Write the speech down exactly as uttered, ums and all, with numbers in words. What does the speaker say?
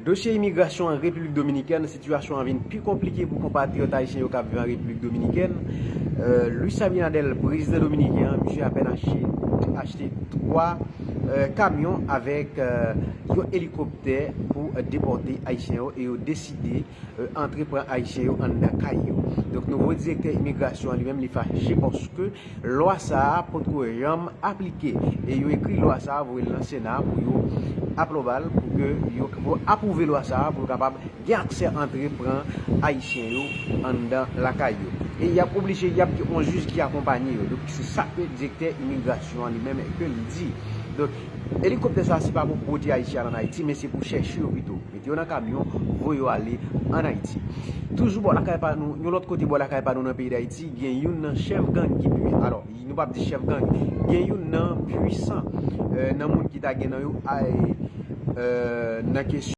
Dosye imigrasyon an Repiblik Dominikèn, sitiyasyon an vin pi konplike pou konpatriyòt ayisyen yo k ap viv an Repiblik Dominikèn. Euh, Luis Abinader, prezidan dominiken an, misye apèn achte, achte twa euh, kamyon avèk euh, yon elikoptè pou euh, depòte ayisyen yo e yo deside euh, antre pran ayisyen yo anndan kay yo. Donk nouvo direktè imigrasyon an li menm li fache paske lwa sa a potko janm aplike e yo ekri lwa sa a voye l nan Sena pou yo apwouve l pou ke yo pou apwouve lwa sa a pou yo kapab gen aksè antre pran ayisyen yo anndan lakay yo. E y ap oblije y ap gen yon jij ki akonpanye yo. Donk se sa ke direktè imigrasyon an li menm ke li di. Donk elikoptè sa a se pa pou pote ayisyen al ann Ayiti men se pou chèche yo pito. Mete yo nan kamyon, voye yo ale ann Ayiti. Toujou bò lakay pa nou, yon lòt kote bò lakay pa nou nan peyi Dayiti, gen youn nan chèf gang ki pi, alò, nou p ap di chèf gang, gen youn nan pwisan euh, nan moun ki ta gen nan yo ay euh, nan kesyon